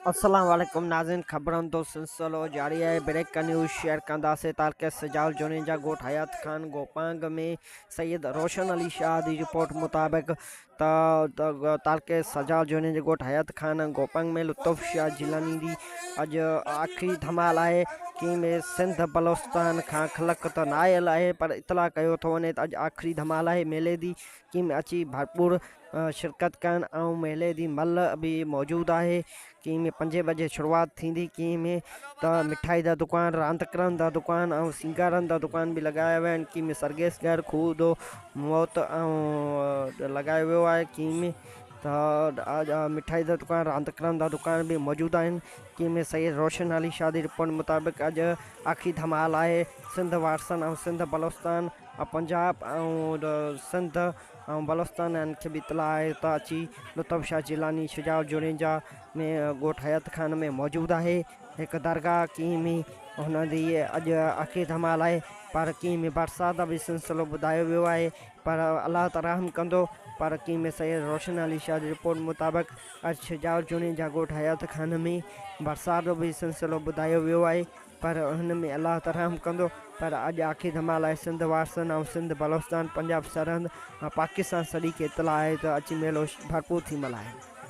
السلام عليڪم ناظرين خبرن جو سلسلو جاري آهي بريڪ نيوز شيئر ڪنداسين تعلقي سجاول جوڻيجا ڳوٺ حيات خان گوپانگ ۾ سيد روشن علي شاهه جي رپورٽ مطابق ته تعلقي سجاول جوڻيجا ڳوٺ حيات خان گوپانگ ۾ لطف شاهه جيلاني جي اڄ آخري ڌمال آهي ڪنهن ۾ سنڌ بلوچستان کان خلق ته نه آيل آهي پر اطلاع ڪيو ٿو وڃي ته اڄ آخري ڌمال آهي ميلي جي ڪنهن ۾ اچي ڀرپور شرڪت ڪن ۽ ميلي جي مھل به موجود آهي ڪنهن ۾ پنجين بجي شروعات ٿيندي ڪنهن ۾ ته مٺائي جا دڪان راندڪرن جا دڪان ۽ سينگارن جا دڪان به لڳايا ويا آهن ڪنهن ۾ سرگيس گهر کوهه جو موت ۽ لڳايو ويو آهي ڪنهن ۾ ته مٺائي جا دڪان راندڪرن جا دڪان به موجود آهن ڪنهن ۾ سيد روشن علي شاهه جي رپورٽ مطابق اڄ آخري ڌمال آهي سنڌ وارثن ۽ سنڌ بلوچستان ۽ پنجاب ۽ سنڌ ۽ بلوچستان وارن کي به اطلاع آهي ته اچي لطف شاهه جيلاني شجاع جوڻيجا ۾ ڳوٺ حيات خان ۾ موجود آهي هڪ درگاهه ڪيئن ۾ هن جي اڄ آخري ڌمال آهي پر ڪيئن ۾ برسات جو به سلسلو ٻڌايو ويو آهي پر الله ته رحم ڪندو پر ڪيئن ۾ سيد روشن علي شاهه جي رپورٽ مطابق اڄ شجاع جوڻيجا ڳوٺ حيات خان ۾ برسات جو به سلسلو ٻڌايو ويو آهي پر هن ۾ الله ته رحم ڪندو پر اڄ آخري ڌمال آهي سنڌ وارثن ۽ سنڌ بلوچستان پنجاب سرحد ۽ پاڪستان سڄي کي اطلاع آهي ته اچي ميلو ڀرپور ٿي ملهائين.